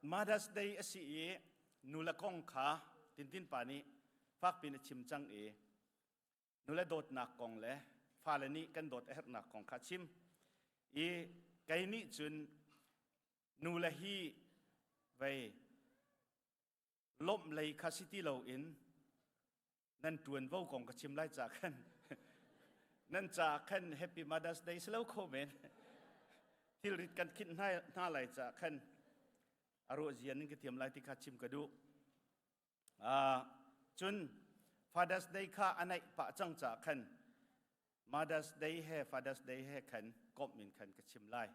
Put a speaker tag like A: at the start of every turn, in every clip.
A: Mother's Day a si i nule kong kha Tintin pa nih fakpi in a chim cang i nule dawtnak kong le fale nih kan dawt a herhnak kong kha a chim. I kei nih cun nule hi vei lawmh lei kha si ti loin nan ṭuanvo kong ka chim lai ca khan nan ca khan Happy Mother's Day si lo kho men. Thilrit kan khinh hna lai ca khan a ruah zia nan ka thiam lai ti kha chim ka duh. Cun Father's Day kha a naih pah cang ca khan Mother's Day he Father's Day he khan komh in khan ka chim lai.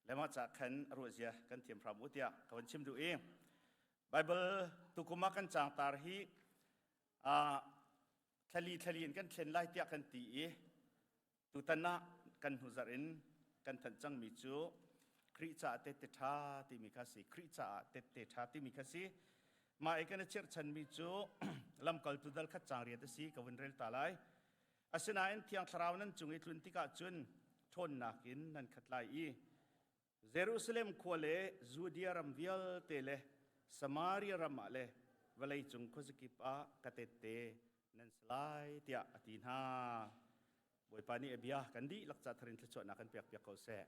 A: Le mah ca khan a ruah zia kan thiam hram u tiah ka van chim duh i Bible tukum ah kan cangtar hi thlali thlali in kan thlen lai tiah kan ti i tutan ah kan hnuzarh in kan thanh cangmi cu Khrih caah tette ṭha timi kha si. Khrih caah tette ṭha timi kha si. Mah i kan i chirhchanmi cu lamkaltu dal khat caang riat a si, ka vun rel ta lai. Asinain Thiang Thlarau nan cung i tlun tikah cun ṭhawnnak in nan khat lai i Jerusalem khua le Judea ram vialte le Samaria ram ah le vawleicung khuazakip ah ka tette nan si lai tiah a ti hna. Bawipa nih a bia kan dihlak ca thar in thluachuahnak kan pekpiak ko seh.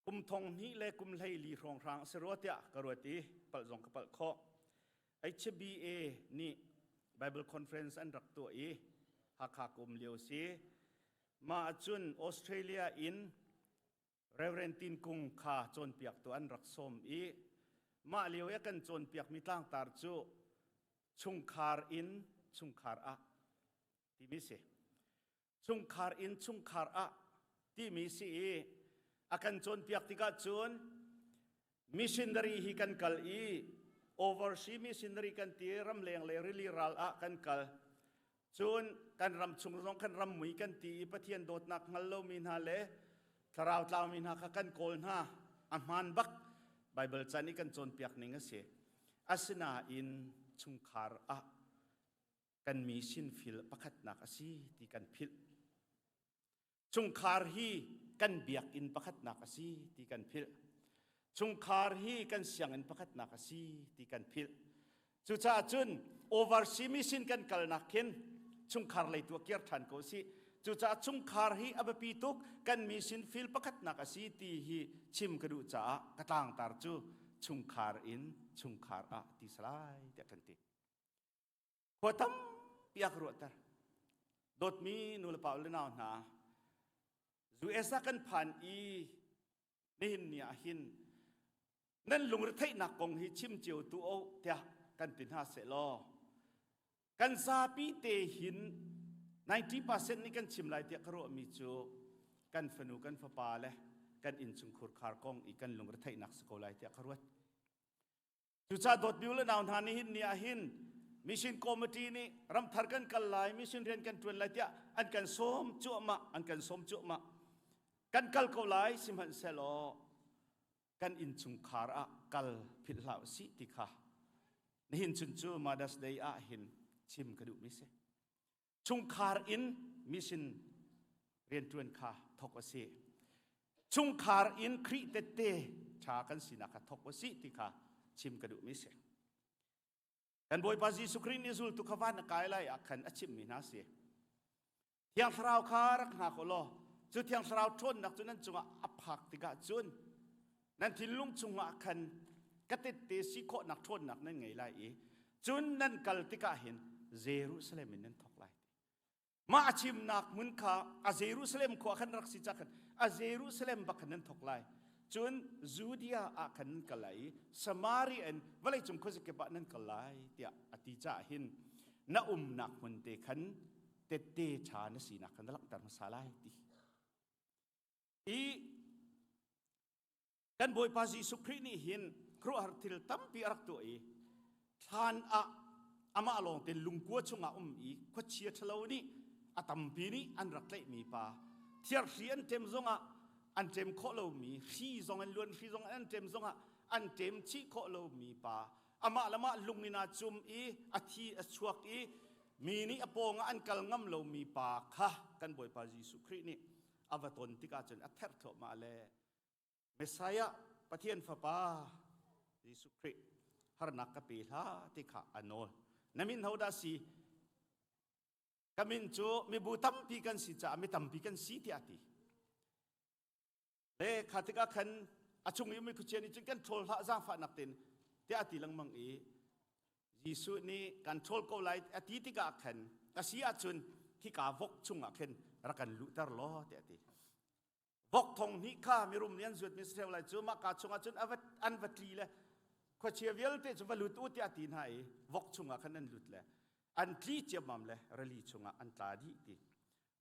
A: Kum thong hnih le kum 14 hrawnghrang a si rua tiah ka ruat i palh zong ka palh khawh. HBA nih Bible Conference an rak tuah i Hakha kum lio si. Mah ahcun Australia in Reverend Tin Kung kha cawnpiaktu an rak sawm i mah lio i a kan cawnpiakmi tlangtar cu chungkhar in chungkhar ah timi si. Chungkhar in chungkhar ah timi si i a kan cawnpiak tikah cun missionary hi kan kal i overseas missionary kan ti, ramleng le rili ral ah kan kal, cun kan ram chung zong kan ram mui kan ti i Pathian dawtnak hngal lomi hna le thlarau tlaumi hna kha kan kawl hna. A hmaan bak, Bible chan i kan cawnpiak ning a si. Asinain chungkhar ah kan mi sinfil pakhatnak a si ti kan philh. Chungkhar hi kan biakinn pakhatnak a si ti kan philh. Chungkhar hi kan sianginn pakhatnak a si ti kan philh. Cucaah cun overseas mission kan kalnak khin chungkhar lei tu a kir ṭhan ko si. Cucaah chungkhar hi a biapi tuk, kan mission field pakhatnak a si ti hi chim ka duh caah ka tlangtar cu chungkhar in chungkhar ah ti salai tiah kan ti. Khua tampi a ka ruahter. Dawtmi nulepa le nau hna, US ah kan phan i nihin ni ah hin nan lungretheihnak kong hi chim cio tu o tiah kan ti hna seh law kan zapi te hin 90% nih kan chim lai tiah ka ruahmi cu kan fanu kan fapa le kan innchungkhur khar kong i kan lungretheihnak si ko lai tiah ka ruat. Cucaah dawtmi u le nau hna, nihin ni ah hin mission committee nih ramthar kan kal lai, mission rian kan ṭuan lai tiah an kan sawm cuahmah, an kan sawm cuahmah. Kan kal ko lai, sihmanhsehlaw kan innchungkhar ah kal philh hlah usih ti kha nihin chun cu Mother's Day ah hin chim ka duhmi si. Chungkhar in mission rianṭuan kha thawk a si. Chungkhar in Khrih tette ṭha kan sinak kha thawk a si ti kha chim ka duhmi si. Kan Bawipa Jesuh Khrih nih zultu kha van a kai lai ah khan a chimmi hna si. Thiang Thlarau kha rak hngak u law cu Thiang Thlarau ṭhawnnak cu nan cungah a phak tikah cun nan thinlung chungah khan ka tette si khawhnak ṭhawnnak nan ngei lai i cun nan kal tikah hin Jerusalem in nan thawk lai. Mah a chimnak hmun kha a Jerusalem khua khan rak si ca khan a Jerusalem bak khan nan thawk lai. Cun Judea ah khan nan kal lai i Samaria in vawleicung khuazakip ah nan kal lai tiah a ti caah hin na umnak hmun te khan tette ṭha na sinak khan na langhter hmasa lai ti. I kan Bawipa Jesuh Khrih nih hin khuaruahhar thil tampi a rak tuah i thlan ah amah lawng te lungkua chungah um i khuachia ṭhalo nih a tampi nih an rak tlaihmi pa, thiarhri an ṭem zongah an ṭem khawh lomi, hri zong an luan, hri zong an ṭem zongah an ṭem chih khawh lomi pa, amah le mah lung in aa cum i a thi a chuak i mi nih a pawngah an kal ngam lomi pa kha kan Bawipa Jesuh Khrih nih a va ton tikah cun a therh thluahmah le Messiah. Pathian Fapa Jesuh Khrih harnak ka pe hlah ti kha a nawl. Na min ho dah si? Ka min cu mibu tampi kan si caah mi tampi kan si tiah a ti. Le kha tikah khan a chung i ummi khuachia nih cun kan ṭhawl hlah zaangfahnak tein tiah a ti lengmang i Jesuh nih kan ṭhawl ko lai a ti tikah khan a si ahcun khika vok chungah khin rak kan luhter law tiah a ti. Vok thong hnih kha mirum nih an zuatmi si ṭheo lai cu mahka chungah cun an va tli le khuachia vialte cu va lut u tiah a ti hna i vok chungah khan an lut le an tli ciammam le rili chungah an tla dih ti.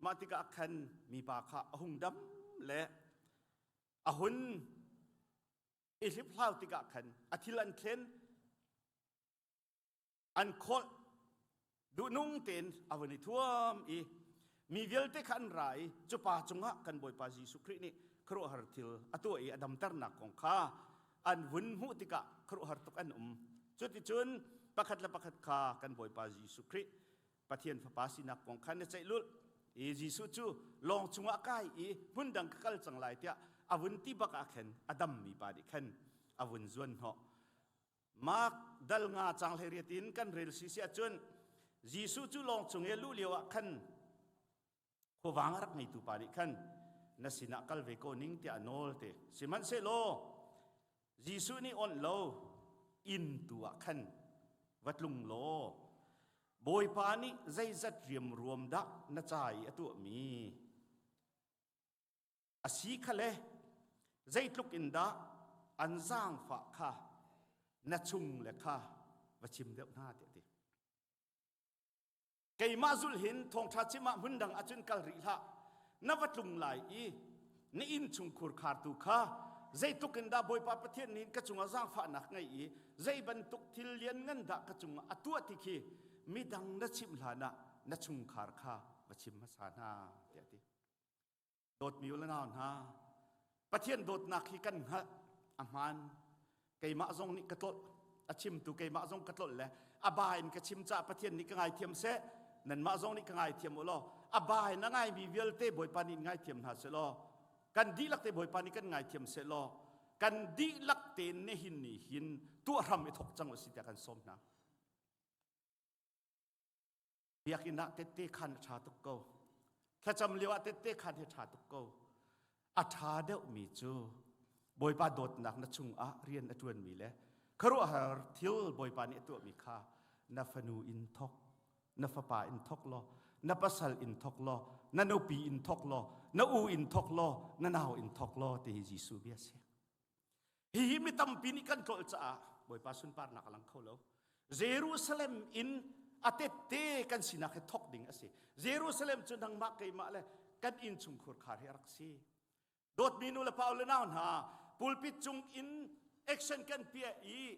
A: Mah tikah khan mipa kha a hung dam le a hun i hliphlau tikah khan a thil an thlen an khawlh duhnung tein a vun i thuam i mi vialte kha an ra i cu pa cungah kan Bawipa Jesuh Khrih nih khuaruahhar thil a tuah i a damternak kong kha an vun hmuh tikah khuaruahhar tuk an um. Cuticun pakhat le pakhat kha kan Bawipa Jesuh Khrih Pathian Fapa sinak kong kha na ceih lulh i Jesuh cu lawng cungah kai i hmun dang ka kal cang lai tiah a vun ti bak ah khan a dammi pa nih khan a vun zuan hnawh. Mark dal nga cang 18 in kan rel si si ahcun Jesuh cu lawng cung i luh lio ah khan khuavang a rak ngeitu pa nih khan na sinah kal ve ko ning tiah a nawl te. Sihmanhsehlaw Jesuh nih onh lo inn tu ah khan va tlung law Bawipa nih zeizat riamruam dah na ca i a tuahmi a si kha le zeitluk in dah an zaangfah kha na chung le kha va chim deuh hna tiah a ti. Keimah zulh hin thawngṭha chim ah hmun dang ahcun kal rih hlah. Na va tlung lai i na inn chungkhur khartu kha zeitluk in dah Bawipa Pathian nih ka cungah zaangfahnak ngei i zei bantuk thil lianngan dah ka cungah a tuah ti khi midang na chimh hlanah na chungkhar kha va chim hmasa hna tiah a ti. Dawtmi u le nau hna, Pathian dawtnak hi kan hngalh a hmaan. Keimah zong nih ka tlolh, a chimtu keimah zong ka tlolh le a ba in ka chim caah Pathian nih ka ngaithiam seh, nanmah zong nih ka ngaithiam u law, a ba in a ngaimi vialte Bawipa nih ngaithiam hna seh law, kan dihlak te Bawipa nih kan ngaithiam seh law, kan dihlak tein nihin ni hin tuah hram i thok cang u si tiah kan sawm hna. Biakinn ah tette khan a ṭha tuk ko. Thlacam lio ah tette khan hi ṭha tuk ko. A ṭha deuhmi cu Bawipa dawtnak na chungah rian a ṭuanmi le khuaruahhar thil Bawipa nih a tuahmi kha na fanu in thok, na fapa in thok law, na pasal in thok law, na nupi in thok law, na u in thok law, na nau in thok law ti hi Jesuh bia a si. Hihi mi tampi nih kan tlolh caah Bawipa sunparnak a lang kho lo. Jerusalem in a tette kan sinak hi thok ding a si. Jerusalem cu nangmah keimah le kan innchungkhur khar hi a rak si. Dawtmi nu le pa le nau hna pulpit cung in action kan piah i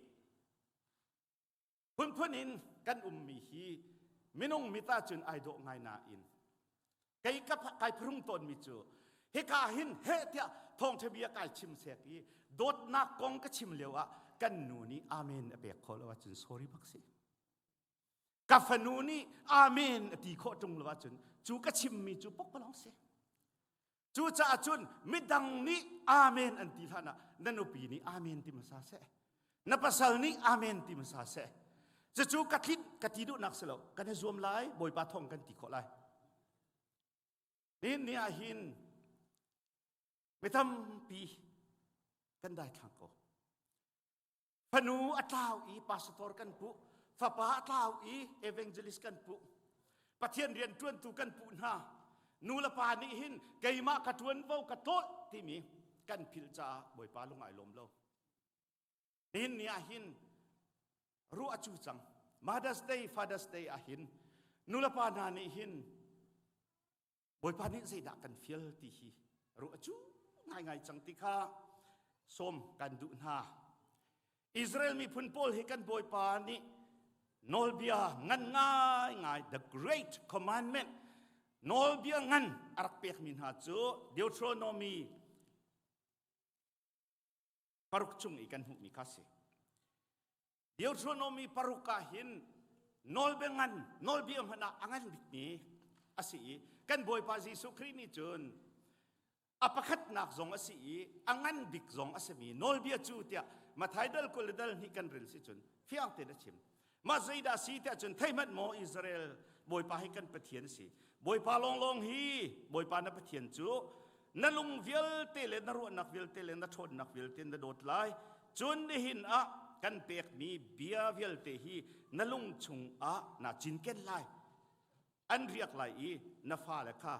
A: Phunphun in kan ummi hi minung mit ahcun ai dawh ngai nain kei ka kai phrung tawnmi cu hika hin heh tiah thawngṭha bia kai chim sek i dawtnak kong ka chim lio ah kan nu nih amen a pek khawh lo ahcun sorry bak si. Ka fanu nih amen a ti khawh ṭung lo ahcun cu ka chimmi cu pokpalawng si. Cucaah cun midang nih amen an ti hlan ah na nupi nih amen ti hmasa seh. Na pasal nih amen ti hmasa seh. Cucu ka tlinh ka ti duhnak si lo. Kan i zuam lai, Bawipa thawng kan ti khawh lai. Nihin ni ah hin mi tampi kan daithlang ko. Fanu a tlau i pastor kan puh, fapa a tlau i evangelist kan puh, Pathian rian ṭuantu kan puh hna. Nu le pa nih hin keimah ka ṭuanvo ka tlawlh timi kan philh caah Bawipa lung ai lawm lo. Nihin ni ah hin ruah a cu cang. Mother's Day, Father's Day ah hin nu le pa hna nih hin Bawipa nih zeidah kan fial ti hi ruah a cu ngaingai cang ti kha sawm kan duh hna. Israel miphun pawl hi kan Bawipa nih nawlbia ngan ngaingai the great commandment nawlbia ngan a rak pekmi hna cu Deuteronomy paruk chung i kan hmuhmi kha si. Deuteronomy paruk ah hin nawlbia ngan nawlbia hmanh ah a ngan bikmi a si i kan Bawipa Jesuh Khrih nih cun. A pakhatnak zong a si i a ngan bik zong a simi nawlbia cu tiah Matthai dal 20 le dal hnih kan rel si cun fiang tein a chim. Mah zeidah si tiah cun thei hmanh maw Israel Bawipa hi kan Pathian a si. Bawipa lawnglawng hi Bawipa na Pathian cu na lung vialte le na ruahnak vialte le na ṭhawnnak vialte na dawt lai. Cun nihin ah kan pekmi bia vialte hi na lung chungah naa cinken lai. An riak lai i na fale kha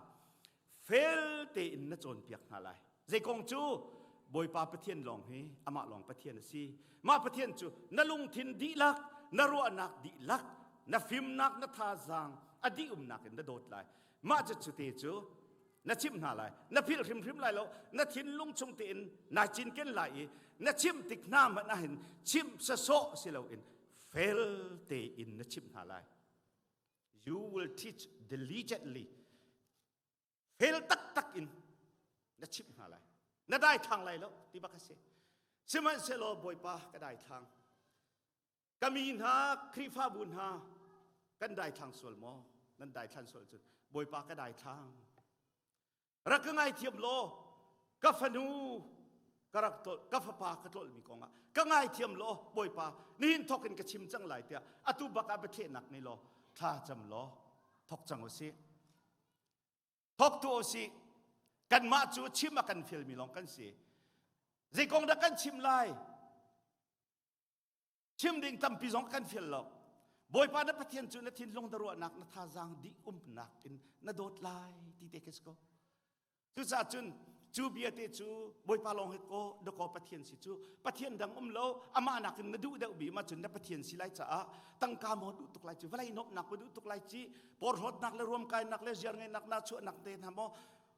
A: fel tein na cawnpiak hna lai. Zei kong cu Bawipa Pathian lawng hi amah lawng Pathian a si. Mah Pathian cu na lungthin dihlak, na ruahnak dihlak, na fimnak, na thazaang a dih umnak in na dawt lai. Mah cu cute cu na chimh hna lai. Na philh hrimhrim lai lo. Na thinlung chung tein naa cinken lai i na chimh tik hna hmanh ahhin chimh sasawh si loin fel tein na chimh hna lai. You will teach diligently. Fel taktak in na chimh hna lai. Na daithlang lai lo ti bak a si. Sihmanhsehlaw Bawipa ka daithlang. Ka mi hna, Khrihfabu hna, kan daithlang sual maw? Nan daithlan sual cun Bawipa ka daithlang. Rak ka ngaithiam law ka fanu ka rak tlolh ka fapa ka tlolhmi kongah ka ngaithiam law Bawipa nihin thok in ka chim cang lai tiah atu bak ah biathehnak ngei law thla cam law thok cang usih thok tu usih kanmah cu chim a kan fialmi lawng kan si zei kong dah kan chim lai Chim ding tampi zong kan fial lo. Bawipa na Pathian cu na thinlung na ruahnak na thazaang dih umnak in na dawt lai ti te khi si ko. Cucaah cun cu bia te cu Bawipa lawng hi ko dakaw Pathian si cu Pathian dang um lo amah nakin na duh deuh bi ma cun na Pathian si lai caah tangka maw duh tuk lai ci vawlei nuamhnak maw duh tuk lai ci porhlawtnak le ruamkainak le ziarngeihnak na chuahnak te hna maw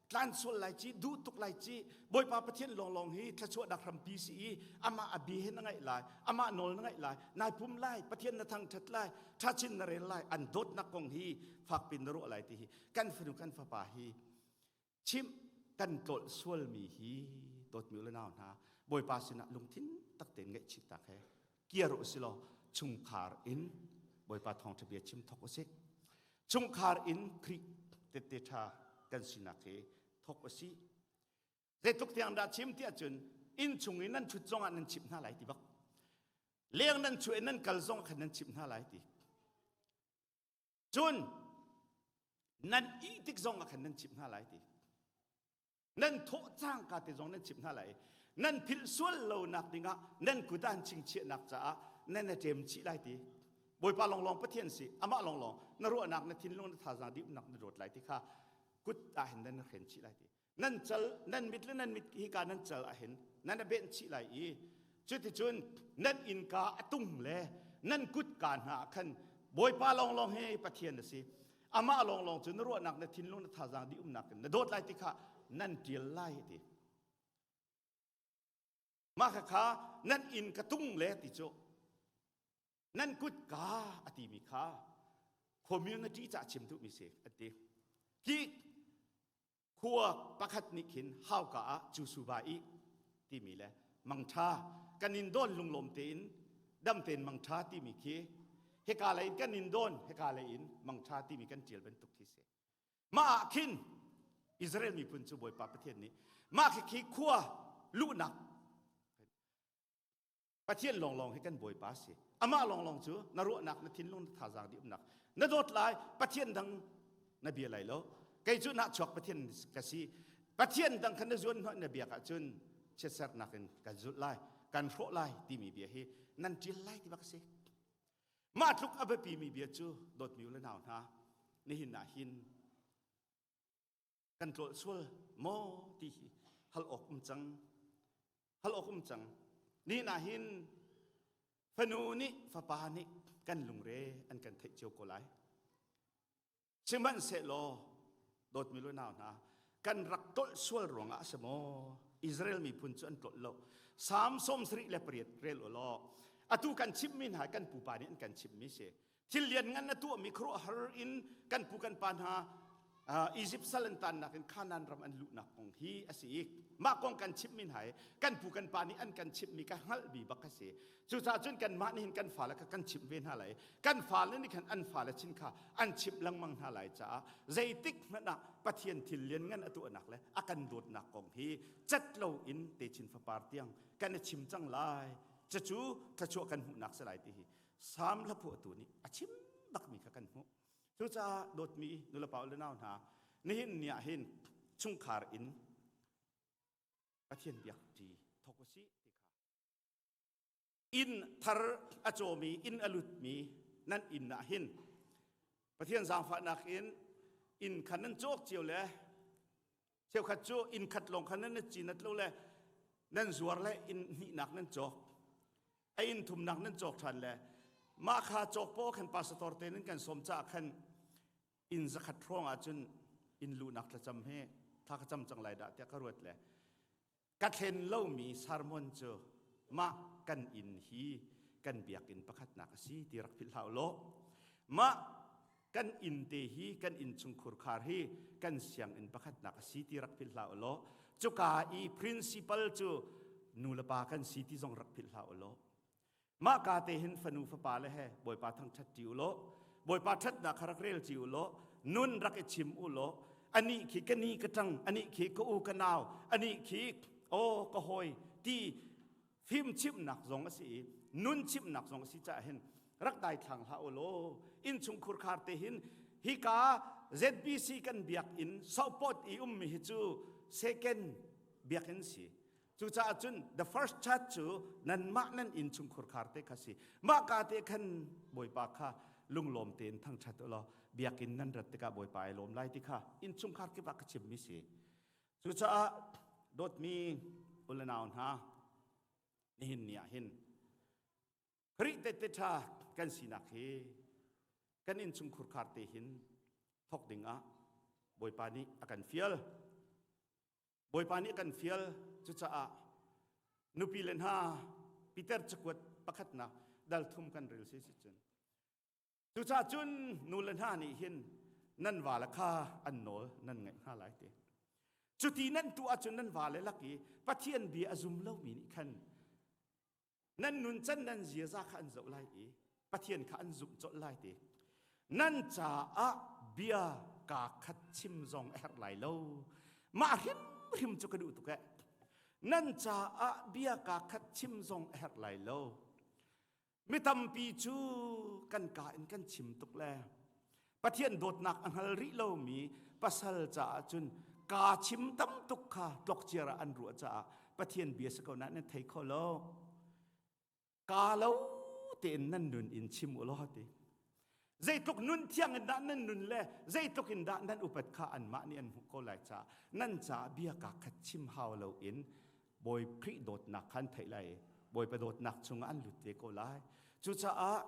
A: tlan sual lai ci duh tuk lai ci bawipa pathian lawnglawng hi thluachuahnak hrampi si i amah a bi he na ngaih lai amah nawl na ngaih lai nai pum lai pathian na thangthat lai thachin na rel lai an dawtnak kong hi fakpin na ruah lai ti hi kan fanu kan fapa hi chimh kan tlolh sualmi hi dawtmi u le nau hna bawipa sinah lungthin tak tein ngaihchih tak he kiar u si law chungkhar in bawipa thawngṭha bia chim thok u sih Chungkhar in Khrih tette ṭha kan sinak hi thawk a si. Zeitluk tiang dah chim tiah cun inn chung i nan ṭhut zongah nan chimh hna lai ti bak. Leng nan chuah i nan kal zong khan nan chimh hna lai ti. Cun nan ih tik zong ah khan nan chimh hna lai ti. Nan thawh cangka te zong nan chimh hna lai. Nan philh sual lonak dingah nan kut ah an chingchiahnak caah nan a ṭem chih lai ti. Bawipa lawnglawng Pathian si, amah lawnglawng na ruahnak, na thinlung, na thazaang dihnak na dawt lai ti kha kut ah hin nan hren chih lai ti. Nan cal, nan mit le nan mit hika nan cal ah hin nan a benh chih lai i cuticun nan innka a tung le nan kutka hna ah khan Bawipa lawnglawng hi Pathian a si. Amah lawnglawng cu na ruahnak, na thinlung, na thazaang dih umnak in na dawt lai ti kha nan ṭial lai ti. Mah kha nan inn ka tung le ti cu nan kutka a timi kha community ca chim duhmi si an ti. Ki khua pakhat nih khin hauka ah cusuba i timi le mangṭha kan in dawn lunglawm tein dam tein mangṭha timi khi hika lei in kan in dawn hika lei in mangṭha timi kan ṭial bantuk khi si mah ah khin Israel miphun cu Bawipa Pathian nih mah khi khi khua luhnak Pathian lawnglawng hi kan Bawipa si. Amah lawnglawng cu na ruahnak, na thinlung, na thazaang dih umnak. Na dawt lai, Pathian dang na bia lai lo. Kei cu nahchuak Pathian ka si. Pathian dang kha na zuan hnawh na biak ahcun chiatsernak in kan zulh lai, kan hrawh lai timi bia hi nan ṭial lai ti bak a si. Mah tluk a biapimi bia cu dawtmi u le nau hna, nihin ah hin kan tlolh sual maw ti hi hal awk um cang hal awk um cang ni na hin fanu nih fapa nih kan lungre an kan theih cio ko lai sihmanhsehlaw dawtmi lu nau hna kan rak tlolh sual ruangah a si maw Israel miphun cu an tlolh lo Salm 78 rel u law atu kan chimmi hna kan pupa nih an kan chimmi si thil lian ngan na tuahmi khuaruahhar in kan pu kan pa hna. Egypt sal an tannak in Canaan ram an luhnak kong hi a si i mah kong kan chimhmi hna hi kan pu kan pa nih an kan chimhmi ka hngalhmi bak a si. Cucaah cun kanmah nih hin kan fale kha kan chimh ve hna lai. Kan fale nih khan an fale chin kha an chimh lengmang hna lai caah zeitik hmanh ah Pathian thil lianngan a tuahnak le a kan dawtnak kong hi cat loin techin fapar tiang kan i chim cang lai. Cucu thluachuah kan hmuhnak si lai ti hi Salm hlaphuahtu nih a chim bakmi kha kan hmuh. Cucaah dawtmi nulepa le nau hna, nihin ni ah hin chungkhar in Pathian biak ṭi thawk u sih ti kha. Inn thar a cawmi, inn a lutmi nan inn ah hin Pathian zaangfahnak in inn khan nan cawk cio le cheukhat cu inn khat lawng khan nan cinat lo le nan zuar le inn hnihnak nan cawk. A inn thumnak nan cawk ṭhan le mah kha cawk paw khan pastor te nan kan sawm caah khan inn zakhat hrawng ahcun inn luhnak thlacam hi thla ka cam cang lai dah tiah ka ruat le ka thlen lomi sermon cu mah kan inn hi kan biakinn pakhatnak a si ti rak philh hlah u law mah kan inn te hi kan inn chungkhur khar hi kan sianginn pakhatnak a si ti rak philh hlah u law cuka i principal cu nu le pa kan si ti zong rak philh hlah u law mah ka te hin fanu fapa le he bawipa thangṭhat ṭi u law bawipa ṭhatnak kha rak rel ci u law nun rak i chim u law anih khi ka ni ka ṭang anih khi ka u ka nau anih khi aw ka hawi ti fimchimhnak zong a si i nun chimhnak zong a si caah hin rak daithlang hlah u law innchung khurkhar te hin hika ZBC kan biakinn sopot i ummi hi cu second biakinn si. Cucaah cun the first church cu nanmah nan innchung khurkhar te kha si. Mah ka te khan Bawipa kha lunglawm tein thangṭhat u law biakinn nan rat tikah Bawipa ai lawm lai ti kha innchungkhar kip ah ka chimmi si. Cucaah dawtmi u le nau hna, nihin ni ah hin Khrih tehte ṭha kan sinak hi kan innchung khurkhar te hin thawk ding ah Bawipa nih a kan fial. Bawipa nih a kan fial. Cucaah nupi le hna Peter cakuat pakhatnak dal thum kan rel si si cun Cucaah cun nu le hna nih hin nan vale kha an nawl nan ngaih hna lai ti. Cuti nan tuah ahcun nan vale lak i Pathian bia a zum lomi nih khan nan nuncan nan ziaza kha an zoh lai i Pathian kha an zumh colh lai ti. Nan caah bia kaa khat chim zong a herh lai lo. Mah hrimhrim cu ka duh tuk eh. Nan caah bia kaa khat chim zong a herh lai lo. Mi tampi cu kan ka in kan chim tuk le Pathian dawtnak a hngal rih lomi pasal caah cun kaa chim tam tuk kha tlokciar ah an ruah caah Pathian bia si ko nain nan thei kho lo. Kaa lo tein nan nun in chim u law ti. Zeitluk nun thiang in dah nan nun le zeitluk in dah nan upat kha anmah nih an hmuh ko lai caah nan caah bia kaa khat chim hau loin Bawi Khrih dawtnak kha an theih lai i Bawipa dawtnak chungah an lut ve ko lai. Cucaah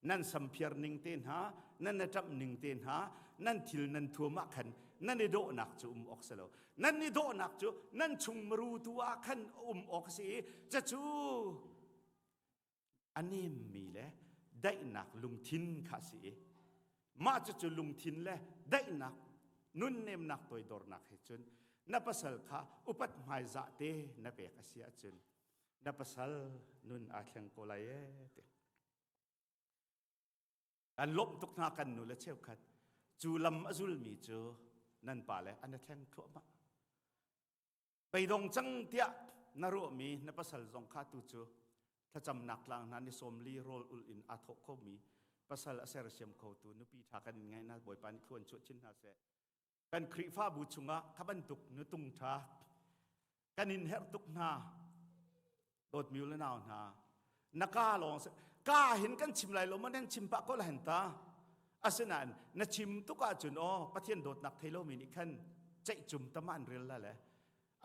A: nan samphiar ning te hna, nan ṭamh ning te hna, nan thil nan thuam ah khan nan i dawhnak cu um awk si lo. Nan i dawhnak cu nan chung maru tu ah khan um awk a si i cucu a nemmi le daihnak lungthin kha a si i mah cucu lungthin le daihnak nunnemnak toidornak he cun na pasal kha upat hmaizah te na pek a si ahcun na pasal nun aa thleng ko lai ee ti. Kan lawmh tuk hna kan nu le cheukhat cu lam a zulmi cu nan pa le an i thleng thluahmah. Beidong cang tiah na ruahmi na pasal zong kha tu cu thlacamnak tlang hna ni 40 rawl ul in aa thawh khomi pasal a sersiam khotu nupi ṭha kan in ngai hna. Bawipa nih thluan chuah chin hna seh. Kan Khrihfabu chungah kha bantuk nutung ṭha kan in herh tuk hna. Dawtmi u le nau hna, na ka lawng ka hin kan chim lai lo ma nan chim pah ko la hen ta. Asinain na chim tuk ahcun aw Pathian dawtnak thei lomi nih khan ceihcum tam an rel la le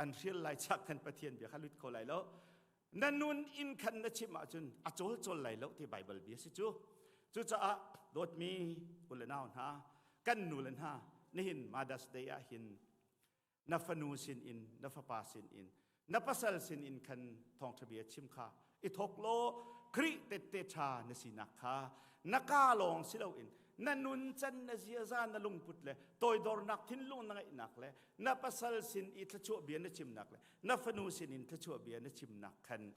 A: an hrial lai chak khan Pathian bia kha lut kho lai lo. Na nun in khan na chim ahcun a cawl cawl lai lo ti Bible bia si cu. Cucaah dawtmi u le nau hna, kan nu le hna, nihin Mother's Day ah hin na fanu sin in na fapa sin in na pasal sin in khan thawngṭha bia chim kha i thawk law Khrih tette ṭha na sinak kha na ka lawng si loin Na nun can, na ziaza, na lungput le toidornak thinlung na ngeihnak le na pasal sin i thluachuah bia na chimnak le na fanu sin in thluachuah bia na chimnak khan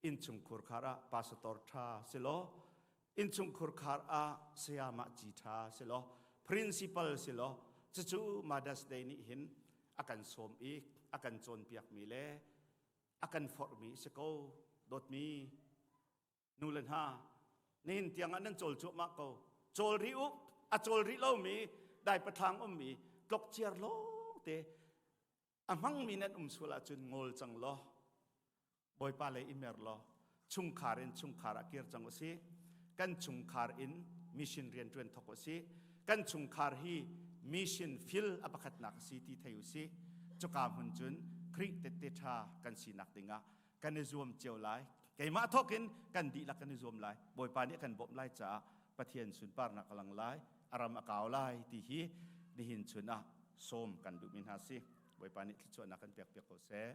A: innchungkhur khar ah pastor ṭha si law, innchungkhur khar ah sayamah ci ṭha si law, principal si law, cucu Mother's Day nih hin a kan sawm i a kan cawnpiakmi le a kan forhmi si ko. Dawtmi nu le hna, nihin tiang ah nan cawl cuahmah ko, cawl rih u. A cawl rih lomi, daipathlang ummi tlokciar lawng te a hmangmi nan um sual ahcun ngol cang law, Bawipa lei i mer law, chungkhar in chungkhar ah kir cang usih. Kan chungkhar in mission rian ṭuan thawk usih. Kan chungkhar hi mission fil a pakhatnak a si ti thei usih. Cuka hmun cun Khrih tette ṭha kan sinak dingah kan i zuam cio lai. Keimah thawk in kan dihlak kan i zuam lai. Bawipa nih a kan bawmh lai caah Pathian sunparnak a lang lai, a ram a kau lai ti hi nihin chun ah sawm kan duhmi hna si. Bawipa nih thluachuahnak kan pek piak ko seh.